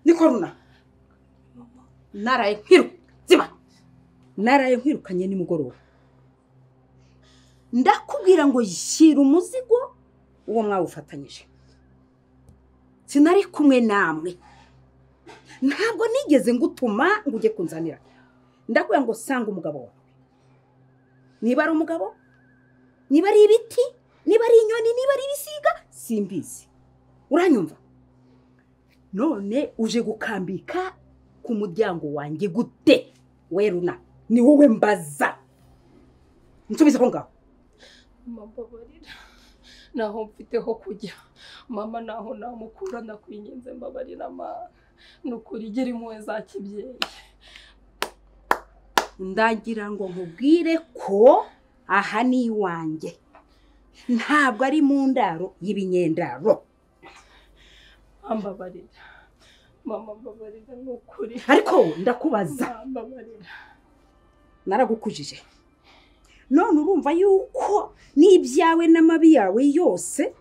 Nikoruna naraye nkiru ziba naraye nkwirukanye nimugoroba ndakubwira ngo shyira umuzigo uwo mwawufatanyije sinari kumwe namwe ntabwo nigeze ngutuma ngo ujye kunzanira ndakubwira ngo sanga umugabo wawe niba ari umugabo niba ari ibiti niba ari inyoni niba ari ibisiga simbizi uranyumva none uje gukambika ku muryango wanjye gute weruna ni wowe mbaza nsubize ko ngaho mama mbabarira naho mfite ho kujya mama naho namukura nakwinginze mbabarira ma nukuri igira impuhwe za kibyeyi ndagira ngo nkubwire ko aha ni iwanjye ntabwo ari mu ndaro y'ibinyendaro mbabarira mama mbabarira nukuri ariko ndakubaza mbabarira naragukujije none urumva yuko n'ibyawe n'amabi yawe yose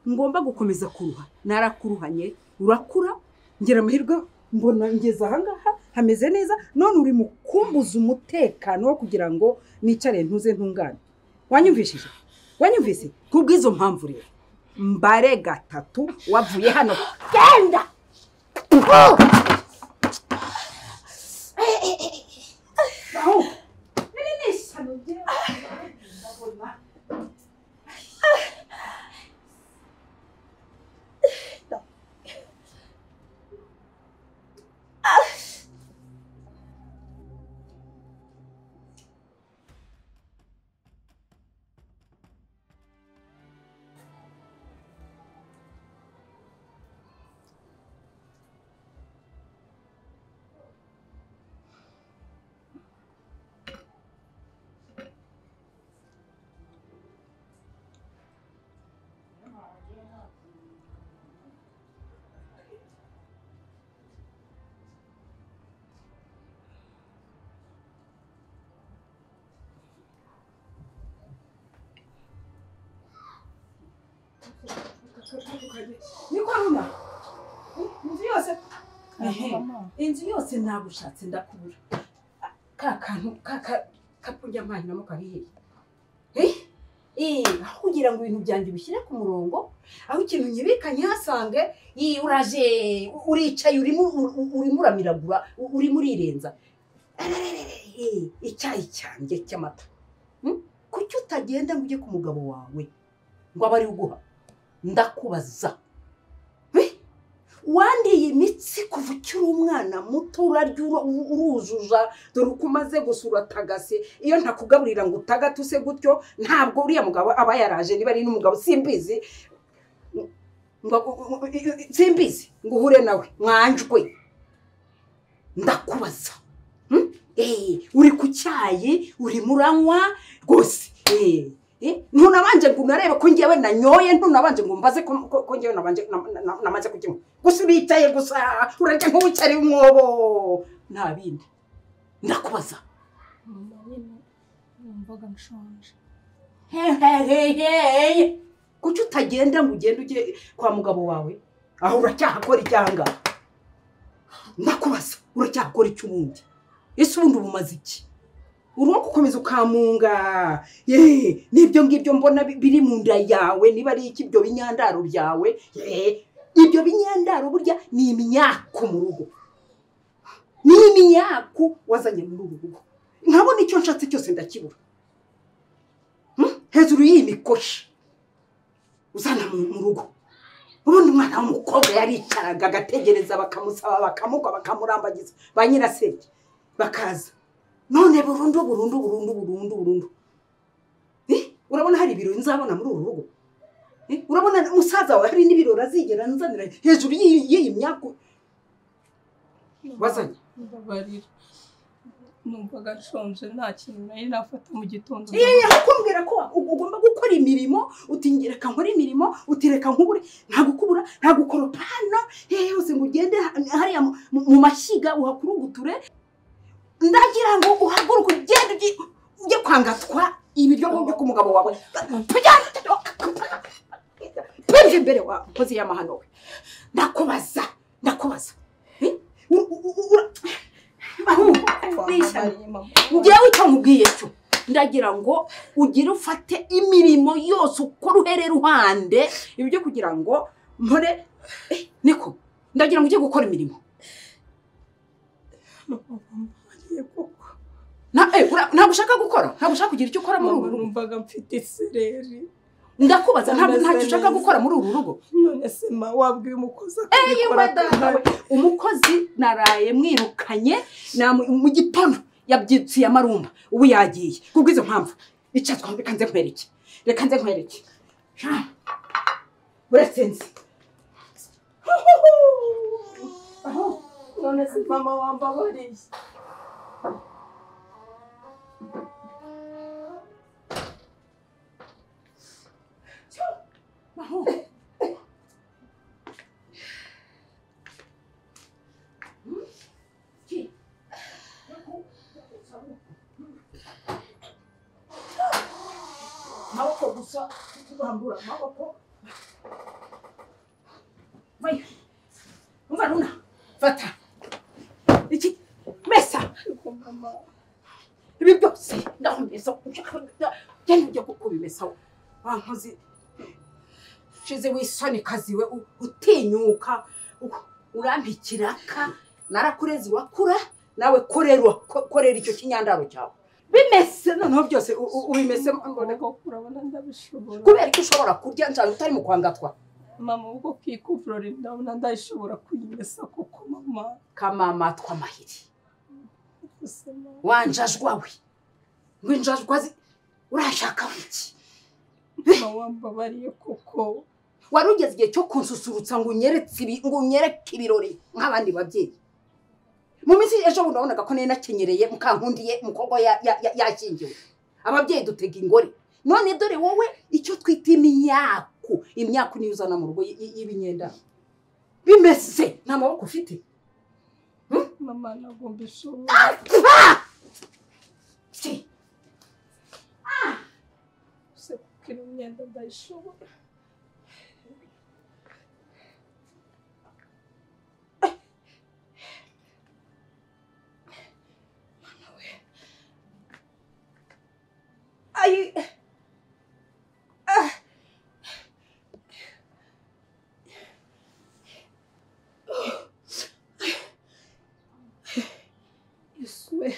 ngomba gukomeza kuruha narakuruhanye urakura ngira amahirwe mbona ngeze aha ngaha hameze neza none uri mu kumbuza umutekano wo kugira ngo nicare ntuze ntungane wanyumvishije wanyumvise kubw'izo mpamvu rero mbare gatatu wavuye hano genda Nikoruna inzu yose inzu yose nagushatse ndakubura ka kantu kapunja amazi namo kari hehe aho kugira ngo ibintu byanjye bishyire ku murongo aho ikintu nyibikanye hasange uraje uricaye urimo uramiragura urimo urirenza icyayi cyanjye cy'amata kuki utagenda ngo ujye ku mugabo wawe ngo abe ari uguha ndakubaza wandiye imitsi kuva ukiri umwana muto urarya uruzuza dore uko umaze gusura tagase iyo ntakugaburira ngo utagatuse gutyo ntabwo uriya mugabo aba yaraje niba ari n'umugabo simbizi simbizi ngo uhure nawe mwanjwe ndakubaza uri ku cyayi urimo uranywa rwose ntunabanje ngo unarebe ko ngewe nanyoye ntunabanje ngo mbaze ko ngewe nabanje namaze kukinywa gusa uricaye gusa urarya nk'uwicariye umwobo nta bindi ndakubaza mama nyine numvaga nshonje hehehehe kuki utagenda ngo ugende ujye kwa mugabo wawe aho uracyahakora icyanga ndakubaza uracyahakora icyo ubundi ese ubundi ubumaze iki urimo gukomeza ukamunga ye nibyo ngibyo mbona biri mu nda yawe niba ari iki ibyo binyandaro byawe ibyo binyandaro burya ni imyako mu rugo Ni imyaku wazanye muri uru rugo. Nkabona icyo nshatse cyose ndakibura. Hejuru y'iyi mikoshi uzana mu rugo. Ubundi umwana w'umukobwa yaricaraga agategereza bakamusaba bakamugwa bakamurambagiza ba nyirasenge bakaza. None burundu burundu burundu burundu burundu. Urabona hari ibirori nzabona muri uru rugo? Urabona musaza wawe hari n'ibirori azigera nzanira hejuru y'iyi myaku wazanye? Mbabarira. Numvaga nshonje nta kintu nari nafata mu gitondo. Kumbwira ko ugomba gukora imirimo, uti reka nkore imirimo, uti reka nkubure, nta gukubura, nta gukoropa hano, hose ngo ugende hariya mu mashyiga uhakuruguture. Ndagira ngo uhaguruke ugende ujye kwangatwa ibiryo byo ku mugabo wawe. Pembe imbere wa nkozi y'amahano we. Ndakubaza, ndakubaza. Njyewe icyo nkubwiye cyo ndagira ngo ugire ufate imirimo yose ukora uhere ruhande ibyo kugira ngo mpore. Niko ndagira ngo ujye gukora imirimo. Ntabwo ushaka gukora, ntabwo ushaka kugira icyo ukora muri uru rugo. Numvaga mfite isereri. Ndakubaza ntabwo ntacyo ushaka gukora muri uru rugo. None se ma wabwiye umukozi akabikora? Umukozi naraye mwirukanye mu gitondo yabyitsuye amarumba ubu yagiye. Kubw'izo mpamvu icatwa reka nze nkwereke. Reka nze nkwereke. Uretse nzi. None se mama wambabariye. Maboko gusa kurambura amaboko. Vai. Umva Runa, fata. Iki mesa. Ibi byose ndahumeza genda ujya kubimesa wa nkozi. Shize wisoni kazi we utinyuka urampikiraka narakurezi wakura nawe korerwa korera icyo kinyandaro cyawe. Bimese noneho byose ubimese mbona ko urabona ndabishobora. Kubera ko ushobora kurya nshaka utari mu kwangatwa. Mama ubwo kwikuvurori ndabona ndayishobora kuyimesa koko mama. Kamama twamahiri. Wanjajwa we. Ngwinjajwa urashaka iki? Mama wambabariye koko. Wari ugeze igihe cyo kunsusurutsa ngo unyeretse ibi ngo unyereke ibirori nk'abandi babyeyi. Mu minsi ejo bundi wabonaga ko nari nakenyereye mukankundiye umukobwa yashyingiwe. Ababyeyi dutega ingore. None dore wowe icyo twita imyaku. Imyaku niyo uzana mu rugo y'ibinyenda. Bimese nta maboko ufite. Mama ntabwo mbishobora. Se kuko ino myenda ndayishobora. Ay. Yesu we.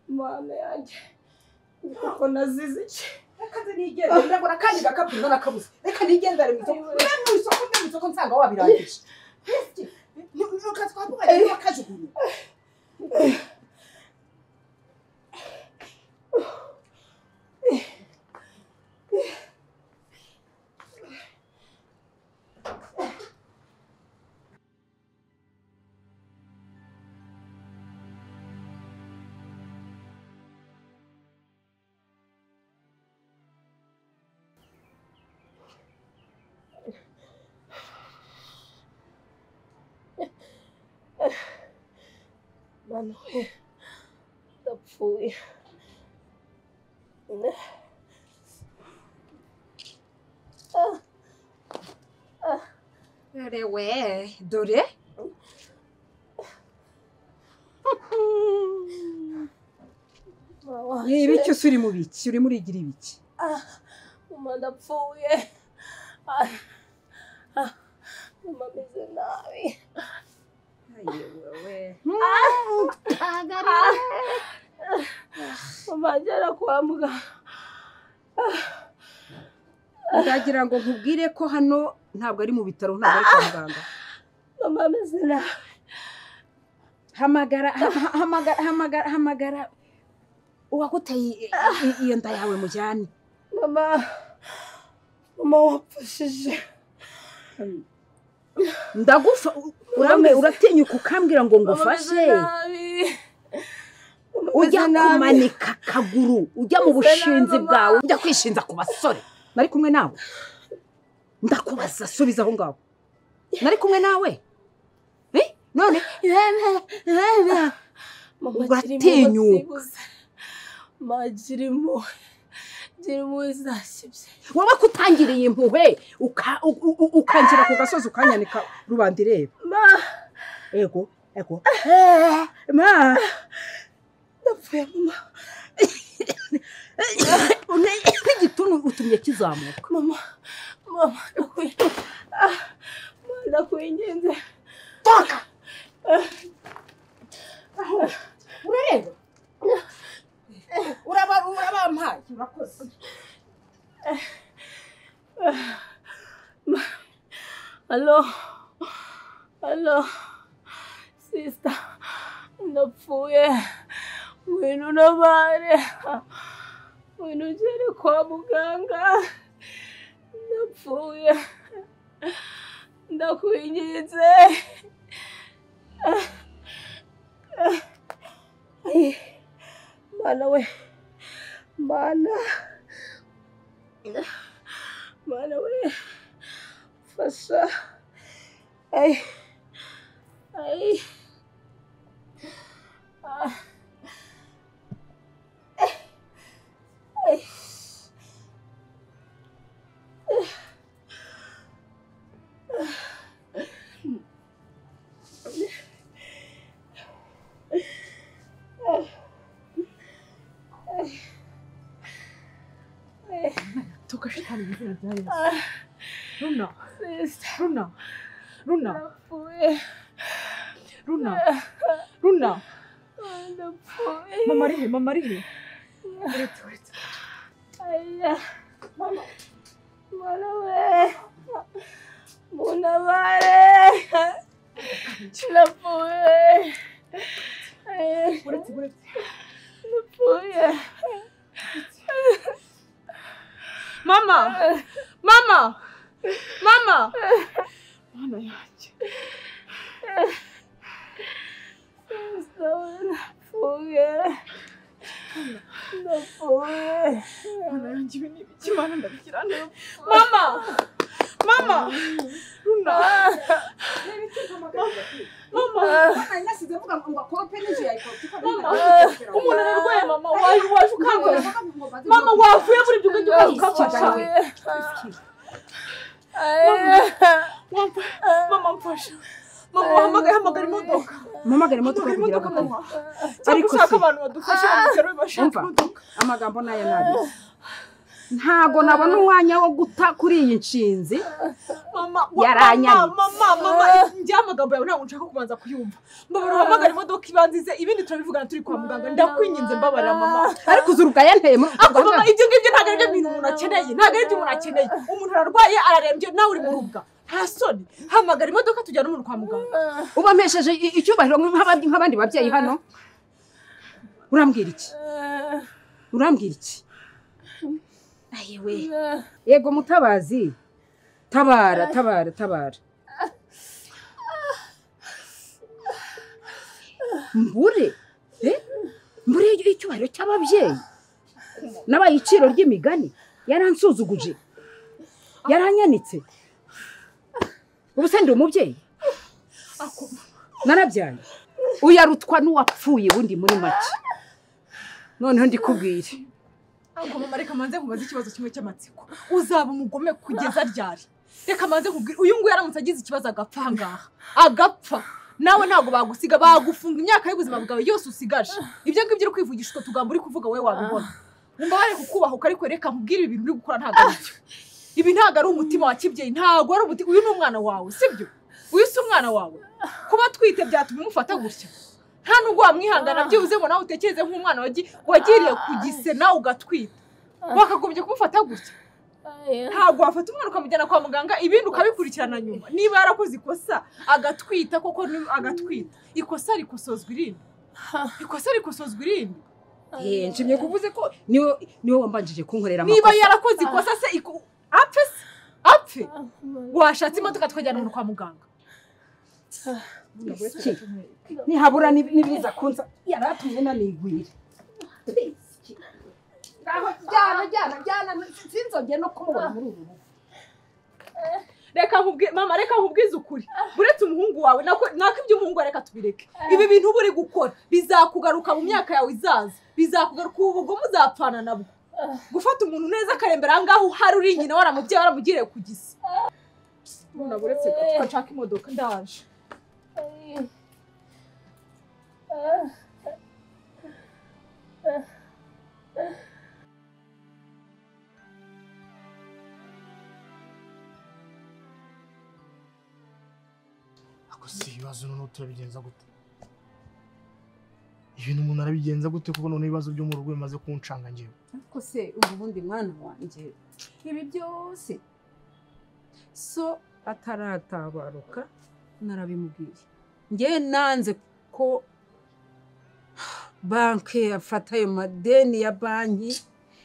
Mana yanjye kuko nazize iki? Reka nze nigendere ndabona kandi gakapu nakabuze. Reka nigendere mu isoko. Mu isoko mu isoko nsanga wabirangije. Nukatwa bakajugunya. Mano we ndapfuye. Dore we, dore. Ibiki uri mu biki? Uri muri igira ibiki? Mama ndapfuye. Mama meze nabi. Mama njyana kwa muganga. Ndagira ngo nkubwire ko hano ntabwo ari mu bitaro, ntabwo ari kwa muganga. Mama meze nabi. Hamagara hamagara hamagara hamagara uwaguteye iyo nda yawe mujyane. Mama, mama wapfushije. Ndagufa urambe uratinyuka ukambwira ngo ngufashe. Ujya kumanika akaguru, ujya mu bushinzi bwawe, ujya kwishinza ku basore. Nari kumwe nawe. Ndakubaza subiza aho ngaho. Nari kumwe nawe. None uratinyuka. Majirimo jirimo izashibye. Wowe kutangiriye impuhwe ukangira ku gasozi ukanyanika rubanda ireba. Ma ego ego ma ndapfuye mama. Igituntu utumye kizamuka. Mama mama ndakwinginze. Toka. Urareba? Urabampaye urakoze. Allo allo sister ndapfuye, ngwino untabare, ngwino ugere kwa muganga, ndapfuye ndakwinginze. Mana we, mana, mana we, fasha, ay, ay, ay, ay. Toka shitani mu izina rya Yesu. Runa, Runa, Runa, Runa, Runa. Mama ari he? Mama ari he? Uretse, uretse. Mama, mama we, muntabare, ndapfuye. Uretse, uretse. Ndapfuye. Mama! Mama! Mama! Mana yanjye. Ndapfuye. Ndapfuye. Mana yanjye ibi ni ibiki? Mana ndabigira nte? Mama! Mama! Runa! Mama! Mama! Umuntu ararwaye mama, waje ukamfasha. Mama wavuye muri ibyo ngibyo ukamfasha. Mama mfasha. Mama wahamagaye, hamagara imodoka. Mpamagara imodoka kugira ngo mama. Ariko ushaka abantu badufasha mu bitaro bashaka imodoka. Amagambo nayo nabi. Ntago nabona umwanya wo guta kuri iyi nshinzi. Mama yaranyanitse. Mama mama njye amagambo yawe ntabwo nshaka kubanza kuyumva. Mbabara uhamagara imodoka ibanzize ibindi turabivugana turi kwa muganga. Ndakwinginze mbabarira mama. Ariko uzuruka yanteye muri Ako mama ibyo ngibyo ntabwo ari byo bintu umuntu akeneye. Ntabwo ari byo umuntu akeneye. Umuntu ararwaye ararembye nawe uri mu rubwa. Nta soni. Hamagara imodoka tujyana umuntu kwa muganga. Uba mpesheje icyubahiro nk'abandi babyeyi hano. Urambwira iki? Urambwira iki? Ayewe. Yego mutabazi. Tabara, tabara, tabara. Mbure. Mbure icyubahiro cy'ababyeyi. Nabaye iciro ry'imigani. Yaransuzuguje. Yaranyanitse. Ubu se ndi umubyeyi? Narabyaye. Uyarutwa n'uwapfuye bundi muri make. Noneho ndikubwire. Ariko mama reka manze nkubaze ikibazo kimwe cy'amatsiko. Uzaba umugome kugeza ryari? Reka manze nkubwire uyu nguyu yaramutse agize ikibazo agapfa ngaha. Agapfa. Nawe ntabwo bagusiga, bagufunga imyaka y'ubuzima bwawe yose usigaje. Ibyo ngibyo uri kwivugisha utwo tugambo uri kuvuga wowe wabibona. Mbabare kukubahuka ariko reka nkubwire ibintu uri gukora ntabwo ari byo. Ibi ntabwo ari umutima wa kibyeyi, ntabwo ari umutima. Uyu ni umwana wawe, sibyo? Uyu si umwana wawe. Kuba twite byatuma umufata gutya. Nta nubwo wamwihangana byibuze ngo nawe utekereze nk'umwana wagiriye ku gise nawe ugatwita. Wakagombye kumufata gutya. Ntabwo wafata umwana ukamujyana kwa muganga ibindi ukabikurikirana nyuma. Niba yarakoze ikosa agatwita koko agatwita. Ikosa rikosozwa irindi. Ikosa rikosozwa irindi. Nshimye kuvuze ko niwe wambanjije kunkorera amakosa. Niba yarakoze ikosa se apfe se apfe. Washatse imodoka tukajyana umuntu kwa muganga. Nihabura nibiza kunza yaratumye nanigwira. Jyana jyana sinzongeye no kumubona muri uru rugo. Reka nkubwire mama, reka nkubwize ukuri. Buretse umuhungu wawe nako ibyo umuhungu reka tubireke. Ibi bintu uri gukora bizakugaruka mu myaka yawe izaza. Bizakugaruka ubwo muzapfana nabwo. Gufata umuntu neza akarembera ahangaha uhari uri nyina waramubyaye waramugiriye ku gise. None buretse tukashaka imodoka ndaje. Si ibibazo none turabigenza gute? Ibintu umuntu arabigenza gute kuko none ibibazo byo mu rugo bimaze kuncanga ngewe. Ariko se ubundi mwana wanjye ibi byose so ataratabaruka narabimubwiye. Ngewe nanze ko banki afata ayo madeni ya banki.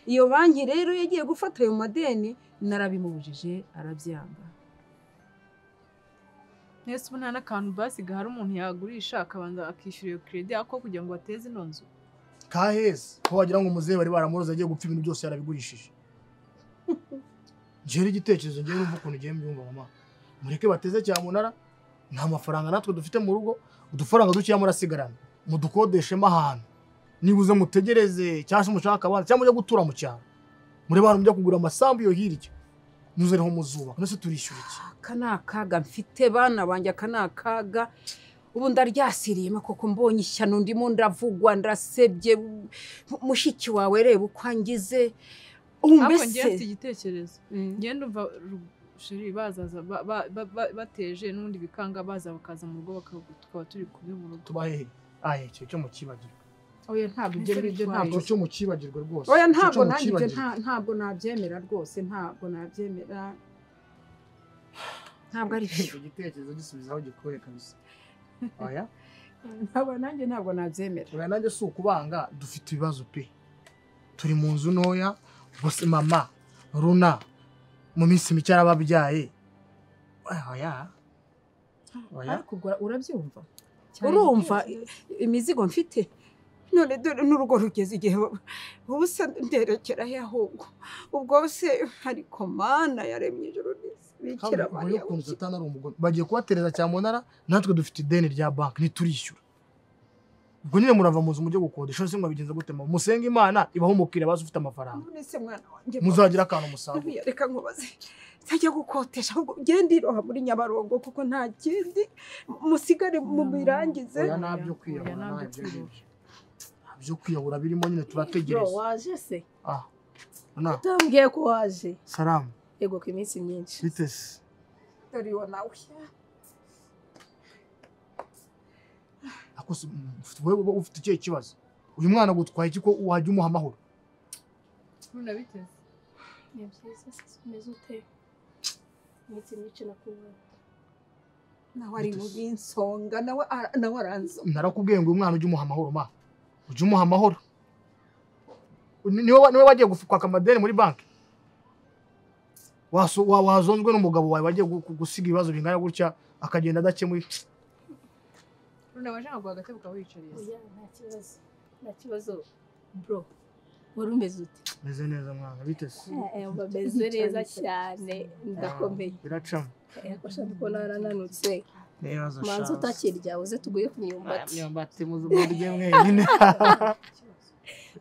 Iyo banki rero yagiye gufata ayo madeni narabimubujije arabyanga. Nese ubu nta n'akantu basiga hari umuntu yagurisha akabanza akishyura iyo credit ako kugira ngo ateze ino nzu. Kaheze ko wagira ngo umuzehe bari baramuroza agiye gupfa ibintu byose yarabigurishije. Njye igitekerezo ngiye numva ukuntu ngiye mbyumva mama. Mureke bateze cyamunara, nta mafaranga natwe dufite mu rugo, udufaranga dukiya murasigarana. Mudukodeshemo ahantu. Nibuze mutegereze cyangwa se mushaka abana cyangwa mujye gutura mu cyaro. Muri bantu mujya kugura amasambu yo hirya. Muzereho muzuba. None se turishyura iki? Aka ni akaga mfite bana banjye, aka ni akaga. Ubu ndaryasiriyemo koko mbonye ishyano ndimo ndavugwa ndasebye. Mushiki wawe reba uko angize. Ariko ngiye mfite igitekerezo. Ngiye ndumva sheri bazaza bateje n'ubundi bikanga baza bakaza mu rugo tukaba turi kumwe mu rugo. Tubahehe. Aye icyo cyo mu kibagirwa. Oya ntabwo ibyo ngibyo ntabwo cyo mu kibagirwa rwose. Oya ntabwo nanjye ibyo ntabwo nabyemera rwose, ntabwo nabyemera. Ntabwo ari byo. Igitekerezo gisubizaho gikuye kabisa. Oya ntabwo nanjye ntabwo nabyemera. Oya nanjye si ukubanga, dufite ibibazo pe. Turi mu nzu ntoya gusa mama Runa mu minsi mike yarababyaye. Oya oya ariko urabyumva? Urumva imizigo mfite? None dore n'urugo rugeze igihe ubu se nderekera he ahubwo? Ubwo se ariko Mana yaremye ijuru n'isi. Mariya ukuntu Satani ari umugome. Bagiye kubatereza cyamunara, natwe dufite ideni rya banki ntiturishyura. Ubwo nyine murava mu nzu mujye gukodesha, se mwabigenza gute mama? Musenge Imana ibaho umukiriya bazi ufite amafaranga. None se mwana wanjye muzagira akantu musanga. Reka nkubaze. Ntajya gukotesha ahubwo ugende iroha muri Nyabarongo kuko nta kindi musigare mu birangize. Oya ntabyo kwiyahura, ntabyo ngibyo. Byo kwiyahura birimo nyine turategereza. Waje se? Ah. Na. Utambwiye ko waje. Salamu. Yego ku iminsi myinshi. Bitese. Dore wa nawe. Ako wewe ufite ikihe kibazo? Uyu mwana gutwaye iki ko wajya umuha amahoro? Nuna bitese. Ni byiza se umeze ute? Iminsi myinshi nakubona. Nawe ari mu binsonga, nawe aranzo. Narakubwiye ngo uyu mwana ujye umuha amahoro ma. Ujye umuha amahoro. Niwe wagiye kwaka amadeni muri banki. Wazonzwe n'umugabo wawe wagiye gusiga ibibazo bingana gutya akagenda adakemuye. Runa waje ngo agatebe ukaba wicariye. Oya nta kibazo. Nta kibazo bro. Wari umeze ute? Meze neza mwana, bitese. Meze neza cyane ndakomeye. Biracamo. Ko shaka ko narananutse. Manzi utakirya uze tuguye ku myumbati. Myumbati muzumurye mwenyine.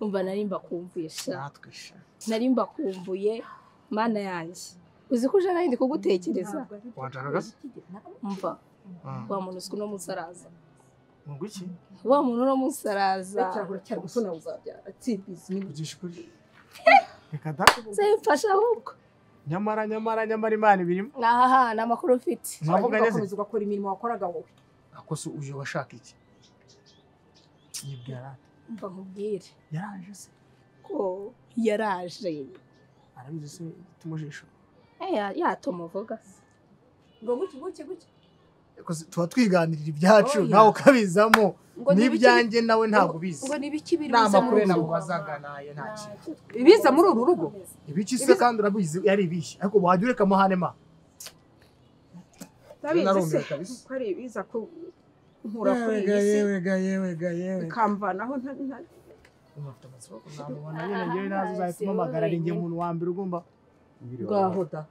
Umva nari mbakumvisha. Natwe sha. Nari mbakumbuye mana yanjye. Uzi ko uje nari ndi kugutekereza. Wanshakaga se? Umva Wa muntu uzwi no musaraza. Ngo iki? Wa muntu no musaraza. Cyangwa cyari gusona uzabyara. Tsibizi ni ugisha kuri. Reka da. Se mfasha ahubwo. Nyamara nyamara nyamara Imana ibirimo. Ahaha, ni amakuru mfite. Mwavuga neza. Ugakomeza ugakora imirimo wakoraga wowe. Ako se uje washaka iki? Yibwira. Mva nkubwire. Yaraje se. Ko yaraje. Arabizi se tumujisho. Eh, yatomuvuga. Ngo guki guki guki. Tuba twiganirira ibyacu nawe ukabizamo n'ibyanjye nawe ntabwo ubizi. Ngo nibiki biri biza muri uru rugo? Ibiza muri uru rugo? Ibiki se kandi urabizi yari ibishi ariko wajya ureka amahane ma. Ndabizi se ko ari ibiza ko nkura kuri iyi si. Yewega yewega yewega. Bikamvanaho ufite amatsiko namubona nyine ngewe nazo uzahita umpamagara ari njye muntu wa mbere ugomba ngaho da.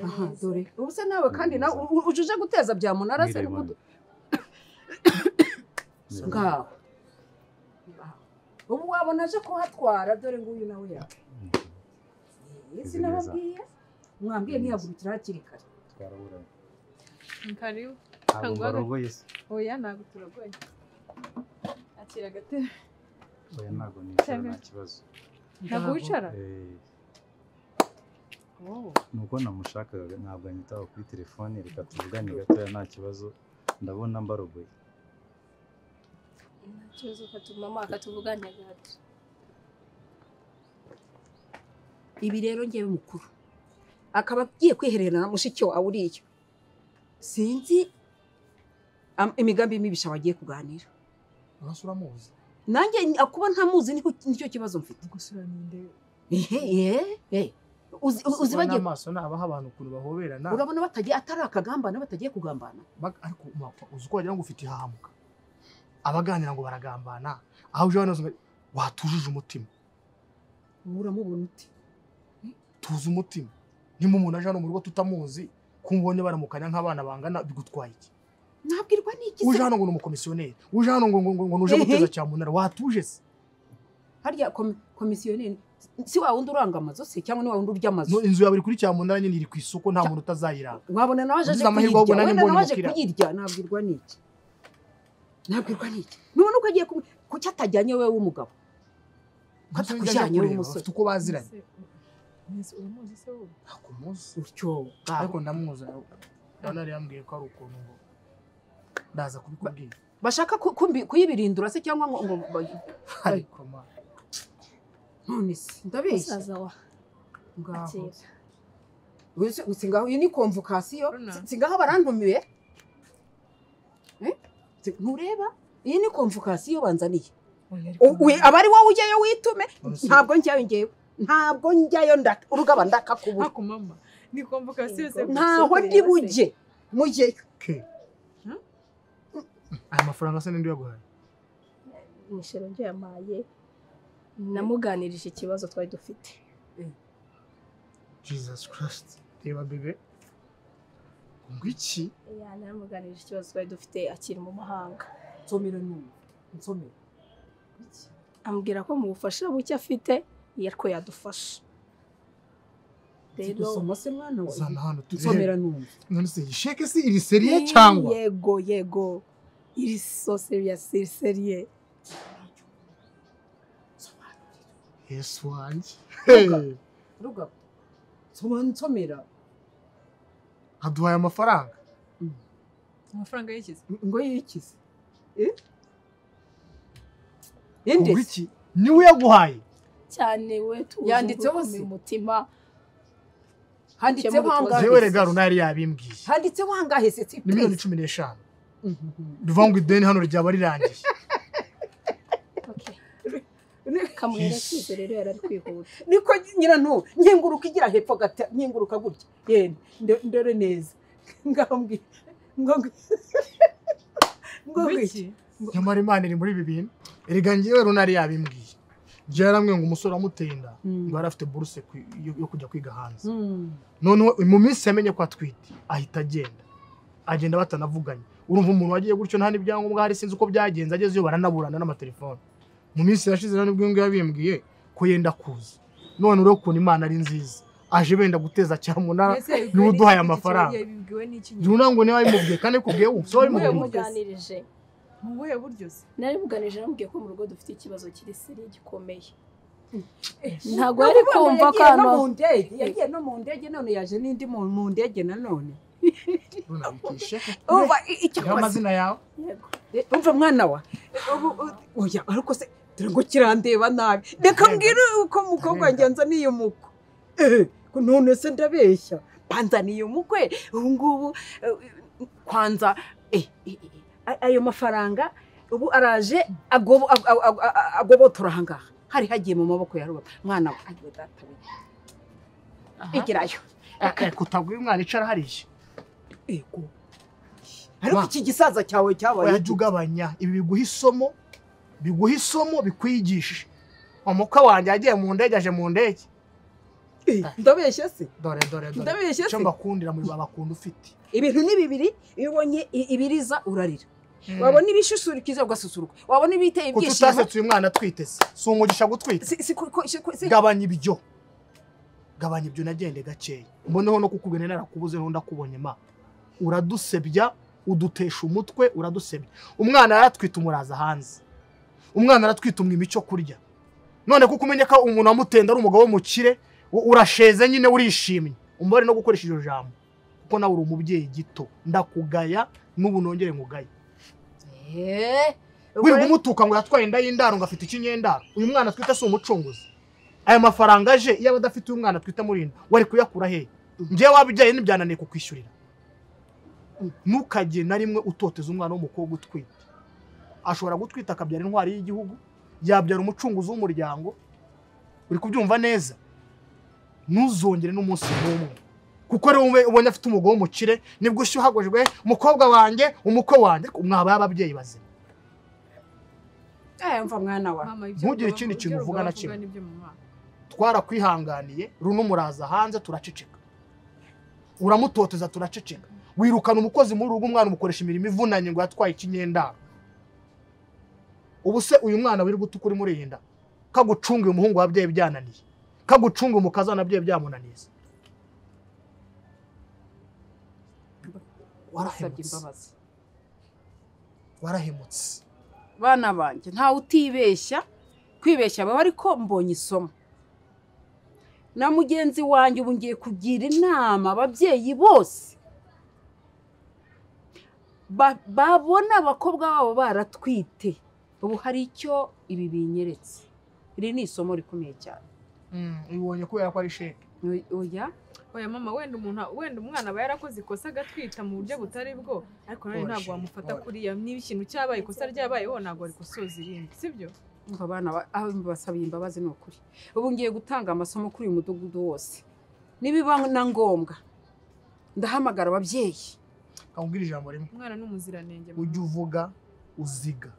Aha dore ubu se nawe kandi nawe ujuje guteza bya munara se n'ubudu ngaho ubu wabona aje kuhatwara dore nguyu nawe yawe. Sinababwiye mwambwiye ntiyagurukira hakiri kare. Twaraburanye. Karibu. Ntabwo se. Oya ntabwo turagoye. Akira agatebe. Oya ntabwo nicara nta kibazo. Ntabwo wicara? Nuko namushakaga ntabwo anyitaho kuri telefone, reka tuvugane gatoya nta kibazo, ndabona mbarogoye. Nta kibazo mama akatuvugane gato. Ibi rero ngewe mukuru akaba agiye kwihererana na mushiki wawe uriya. Sinzi imigambi mibisha bagiye kuganira. Urasura muzi. Nanjye akuba ntamuzi nicyo kibazo mfite. Gusura ninde? Uzi bagiye amaso nabaha abantu ukuntu bahoberana. Urabona batagiye atari akagambana batagiye kugambana. Ariko uzi ko wagira ngo ufite ihahamuka. Abaganira ngo baragambana, aho uje hano watujuje umutima. Uramubona uti? Tuzi umutima. Nimba umuntu aje hano mu rugo tutamuzi, kumbonye baramukanya nk'abana bangana bigutwaye iki? Nabwirwa n'iki se? Uje hano ngo ni umukomisiyoneri, uje hano ngo ngo nuje guteza cyamunara, watuje se? Harya komisiyoneri si wa wundi uranga amazu se cyangwa ni wa wundi urya amazu? Inzu yawe iri kuri cyamunara nyine iri ku isoko nta muntu utazayiranga. Wabona nawe aje kuyirya, wenda nawe aje kuyirya, nabwirwa n'iki? Nabwirwa n'iki? Nubona uko agiye kuki atajyanye wewe w'umugabo? Ko atakujyanye wewe w'umusore? Bafite uko baziranye. Uramuzi se wowe? Nakumuzi. Utyo. Ariko ndamuzi. Nari yambwiye ko ari ukuntu ngo ndaza kubikubwira. Bashaka kuyibirindura se cyangwa ngo ariko ma. None se ndabeshya. Musaza wa. Ngaho. Wese ngaho iyi ni convocation, singaho barantumiye. Ntureba? Iyi ni convocation banzaniye. Abari wowe ujyayo witume, ntabwo njyayo ngewe. Ntabwo njyayo urugaba ndakakubura. Ako mama, ni convocation se. Ntaho ndi bujye. Mujyeyo. Aya mafaranga se ninde yaguhaye? Mishero njye yamaye. Namuganirije ikibazo twari dufite. Jesus Christ. Reba bebe. Ngo iki? Ya namuganirije ikibazo twari dufite akiri mu mahanga. Nsomera n'ubu. Nsomera. Ambwira ko mu bufasha buke afite yariko yadufasha. Rero soma se mwana wa. Zana hano nsomera n'ubu. None se sheke si iri serie cyangwa? Yego yego. Iri so serious, iri serie. Yesu wanjye. Ruga. Soma nsomera. Aduhaye amafaranga. Amafaranga yikize. Ngo yikize. Inde? Iki niwe yaguhaye? Cyane we tuzi. Yanditseho se umutima. Handitseho angahe? Jewe rega runari yabimbwiye. Handitseho angahe se? Ni miliyoni 15. Bivuga ngo ideni hano ryaba rirangiye. Okay. Kamwerekize rero yarari kwihuta. Niko nyira ntu nkinguruka igira hepfo gata nkinguruka gutya. Yende ndore neza. Ngambwi ngo ngo iki? Nyamara Imana iri muri ibi bintu. Erega ngewe runari yabimbwiye. Jaramwe ngo umusore amutenda ngo yari afite bourse yo kujya kwiga hanze. None mu minsi yamenye ko atwite ahita agenda. Agenda batanavuganye. Urumva umuntu wagiye gutyo nta n'ibyangombwa hari sinzi uko byagenze agezeyo baranaburana n'amatelefone. Mu minsi yashize none bwo ngo yabimbwiye ko yenda kuza. None uro kuntu Imana ari nziza. Aje benda guteza cyamunara niwe uduhaye amafaranga. Runa ngo niba yimubwiye kandi kubwiye wumva so wabimuganirije. Mu buhe buryo se? Nari muganirije namubwiye ko mu rugo dufite ikibazo kiri seri gikomeye. Ntago ari kumva kano mu ndege, yagiye no mu ndege none yaje n'indi mu ndege nanone. Runa bikishe. Umva icyo amazina yawe? Yego. Umva mwana wa. Oya ariko se dore ngo kirandeba nabi. Reka mbwire uko mukobwa ngenza niyo muko. None se ndabeshya. Banzaniye umukwe ubu ngubu kwanza ayo mafaranga ubu araje agobotora ahangaha. Hari hagiye mu maboko ya Ruba. Mwana wa agiye data we. Igirayo. Kutabwira umwana icara hariya. Ego. Ariko iki gisaza cyawe cyabaye oya ugabanya ibi biguha isomo bikwigisha. Umukwe wanjye yagiye mu ndege aje mu ndege. Ndabeshya se? Dore. Ndabeshya se? Cyo mbakundira muri babakunda ufite. Ibintu ni bibiri iyo ubonye ibiriza urarira. Wabona ibishusurukiza ugasusuruka. Wabona ibiteye ibyishimo. Kututasetse uyu mwana twitese. Si umugisha gutwita. Gabanya ibyo. Gabanya ibyo nagende gakeya. Mboneho no kukubwira narakubuze no ndakubonye ma. Uradusebya, udutesha umutwe, uradusebya. Umwana yaratwita umuraza hanze. Umwana aratwita umwima icyo kurya. None kuko umenye ko umuntu amutenda ari umugabo w'umukire, urasheze nyine urishimye. Umbare no gukoresha iryo jambo. Kuko nawe uri umubyeyi gito. Ndakugaya n'ubu nongere nkugaya. Wirirwa umutuka ngo yatwaye inda y'indaro ngo afite ikinyendaro. Uyu mwana twita si umucunguzi. Aya mafaranga aje iyo adafite uyu mwana twita murinda wari kuyakura hehe? Njyewe wabijyaye n'ibyananiye kukwishyurira. Ntukajye na rimwe utoteza umwana w'umukobwa utwite. Ashobora gutwita akabyara intwari y'igihugu, yabyara umucunguzi w'umuryango. Uri kubyumva neza? Ntuzongere n'umunsi n'umwe. Kuko rero ubonye afite umugabo w'umukire nibwo ushyuhagujwe umukobwa wanjye umukwe wanjye mwaba y'ababyeyi bazima. Mva mwana wa. Ntugire ikindi kintu uvuga na kimwe. Twarakwihanganiye runo muraza hanze turaceceka. Uramutoteza turaceceka. Wirukana umukozi muri rugo umwana umukoresha imirimo ivunanye ngo yatwaye ikinyendaro. Ubu se uyu mwana wiri gutukura muri iyi nda kagucunga umuhungu wabyeyi byananiye. Kagucunga umukazana bye byamunaniye. Warahemutse. Bana banjye ntawe utibeshya, kwibeshya baba ariko mbonye isomo. Na mugenzi wanjye ubu ngiye kugira inama ababyeyi bose babona abakobwa babo baratwite. Ubu hari icyo ibi binyeretse. Iri ni isomo rikomeye cyane. Ibonye kubera ko ari sheke. Oya. Oya mama wenda umuntu wenda umwana aba yarakoze ikosa agatwita mu buryo butari bwo ariko none ntabwo wamufata kuriya niba ikintu cyabaye ikosa ryabayeho ntabwo ari kusoza irindi sibyo? Umva abana basabiye imbabazi ni ukuri. Ubu ngiye gutanga amasomo kuri uyu mudugudu wose. Nibiba na ngombwa ndahamagara ababyeyi. Kambwira ijambo rimwe. Umwana ni umuziranenge. Ujye uvuga uziga.